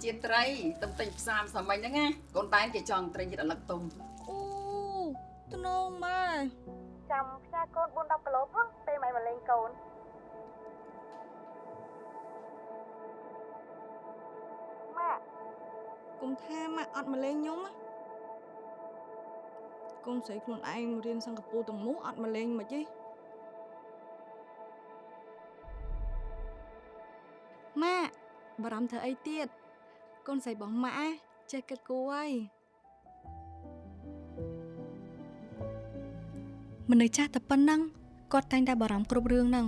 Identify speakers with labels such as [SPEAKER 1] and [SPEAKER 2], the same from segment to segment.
[SPEAKER 1] ជាត្រីទំទិញផ្សារសាមិញហ្នឹងណាកូនតែនគេចង់ត្រីញិតអលឹកទុំ
[SPEAKER 2] អូតំណងម៉ែ
[SPEAKER 3] ចាំផ្ញើកូន4 10គីឡូផងពេលម៉ែមកលេងកូនម៉ាក់
[SPEAKER 2] គុំថាម៉ាក់អត់មកលេងខ្ញុំណាកូនស្រីខ្លួនឯងរៀនសិង្ហបុរីទាំងមូលអត់មកលេងមិនទេម៉ាក់បារម្ភធ្វើអីទៀតកូនស្រីរបស់ម៉ាក់ចេះគិតគូរហើយមនុស្សចាស់តែប៉ុណ្ណឹងគាត់តែងតែបារម្ភគ្រប់រឿងហ្នឹង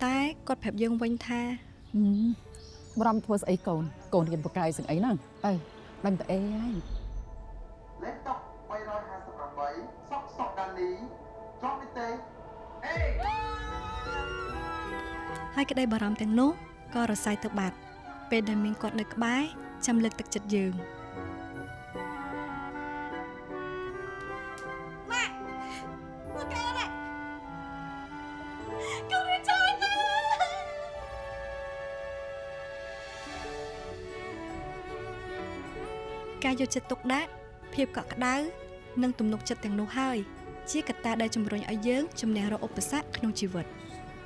[SPEAKER 2] តែគាត់ប្រាប់យើងវិញថា
[SPEAKER 1] បារម្ភធ្វើស្អីកូនកូនរៀនបកាយស្អីហ្នឹងអើដឹងតែអីហើយ
[SPEAKER 4] លេខតុ358សុកសុកដាលីជាប់នេះទេអេ
[SPEAKER 2] ហើយក្តីបារម្ភទាំងនោះក៏រសាយទៅបាត់ពេលដែលមានគាត់នៅក្បែរចាំលើកទឹកចិត្តយើងម៉ាក់មកកែរកូនរៀនចូលណាការយកចិត្តទុកដាក់ភាពកក់ក្ដៅនិងទំនុកចិត្តទាំងនោះហើយជាកត្តាដែលជំរុញឲ្យយើងជំនះរាល់ឧបសគ្គក្នុងជីវិត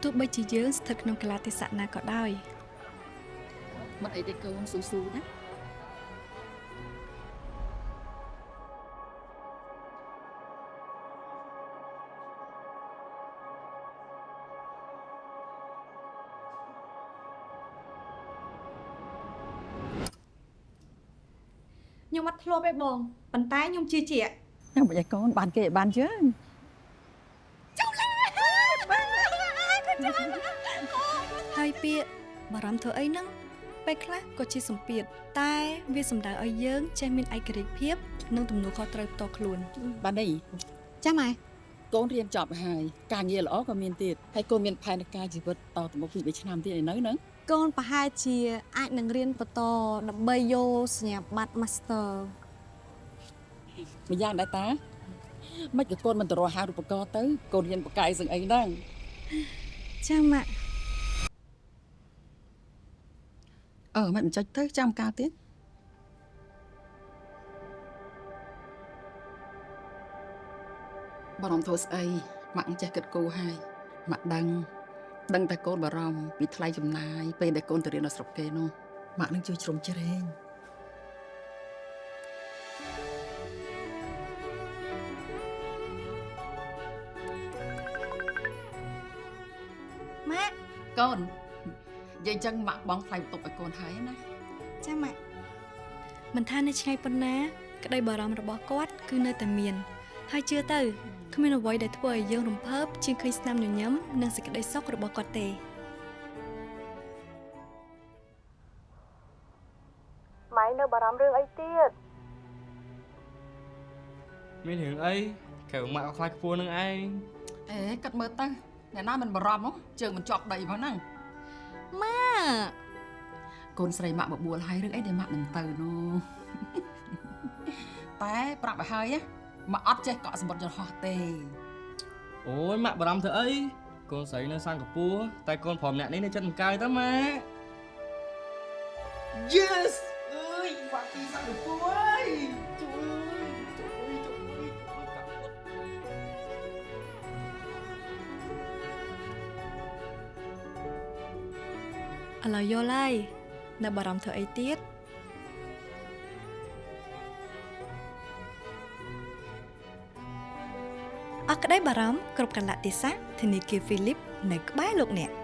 [SPEAKER 2] ទោះបីជាយើងស្ថិតក្នុងកាលៈទេសៈណាក៏ដោយ
[SPEAKER 1] មិនអីទេកូនស៊ូស៊ូណា
[SPEAKER 2] ខ្ញុំអត់ធ្លាប់ទេបងប៉ុន្តែខ្ញុំជឿជាក់
[SPEAKER 1] យ៉ាងម៉េចឲ្យកូនបានគេឲ្យបានយើង
[SPEAKER 2] ហើយពាក្យបារម្ភធ្វើអីហ្នឹងពេលខ្លះក៏ជាសម្ពាធតែវាសំដៅឲ្យយើងចេះមានឯករាជ្យភាពនិងទំនួលខុសត្រូវផ្ទាល់ខ្លួន
[SPEAKER 1] បាននេះ
[SPEAKER 5] ចាម៉ែ
[SPEAKER 1] កូនរៀនចប់ហើយការងារល្អក៏មានទៀតហើយកូនមានផែនការជីវិតតទៅមុខពី3ឆ្នាំទៀតឯនៅហ្នឹង
[SPEAKER 5] កូនប្រហែលជាអាចនឹងរៀនបន្តដើម្បីយកសញ្ញាបត្រ Master
[SPEAKER 1] ម្យ៉ាងដែរតាមិនក៏កូនមិនទៅរកហារូបករណ៍ទៅកូនរៀនបកាយសឹងអីហ្នឹង
[SPEAKER 5] ចាម៉ាក់
[SPEAKER 1] អឺមិនបញ្ចុចទៅចាំកាលទៀតបារម្ភធ្វើស្អីម៉ាក់ចេះគិតគូរហើយម៉ាក់ដឹងដឹងតែកូនបារម្ភពីថ្លៃចំណាយពេលដែលកូនទៅរៀននៅស្រុកគេនោះម៉ាក់នឹងជួយជ្រោមជ្រែង
[SPEAKER 2] ម៉ាក់
[SPEAKER 1] កូននិយាយចឹងម៉ាក់បងថ្លៃបន្ទប់ឲ្យកូនហើយណា
[SPEAKER 2] ចាម៉ាក់មិនថានៅឆ្ងាយប៉ុណ្ណាក្តីបារម្ភរបស់គាត់គឺនៅតែមានហើយជឿទៅគ្មានអ្វីដែលធ្វើឲ្យយើងរំភើបជាងឃើញស្នាមញញឹមនិងសេចក្តីសុខរបស់គាត់ទេ
[SPEAKER 3] ម៉ែនៅបារម្ភរឿងអីទៀត
[SPEAKER 6] មានរឿងអីក្រៅម៉ាក់ក៏ខ្លាចខ្ពស់នឹងឯង
[SPEAKER 1] អេកាត់មើលទៅអ្នកណាមិនបារម្ភនោះជើងមិនជាប់ដីផងហ្នឹង
[SPEAKER 5] ម៉ាក់
[SPEAKER 1] កូនស្រីម៉ាក់បបួលហើយរឿងអីដែលម៉ាក់មិនទៅនោះ តែប្រាប់ឲ្យហើយណាម៉ាក់អត់ចេះកក់សម្បត្តិយន្តហោះទេ
[SPEAKER 6] អូយម៉ាក់បារម្ភធ្វើអីកូនស្រីនៅសិង្ហបុរីតែកូនប្រុសម្នាក់នេះនៅចិត្តមិនកើតើម៉ាក់ Yes អើយបាក់ទីសិង្ហបុរីជួយជួយជួយជួយកាត់
[SPEAKER 2] ឥឡូវយល់ហើយនៅបារម្ភធ្វើអីទៀតអស់ក្តីបារម្ភគ្រប់កលៈទេសៈធនាគារហ្វីលីបនៅក្បែរលោកអ្នក។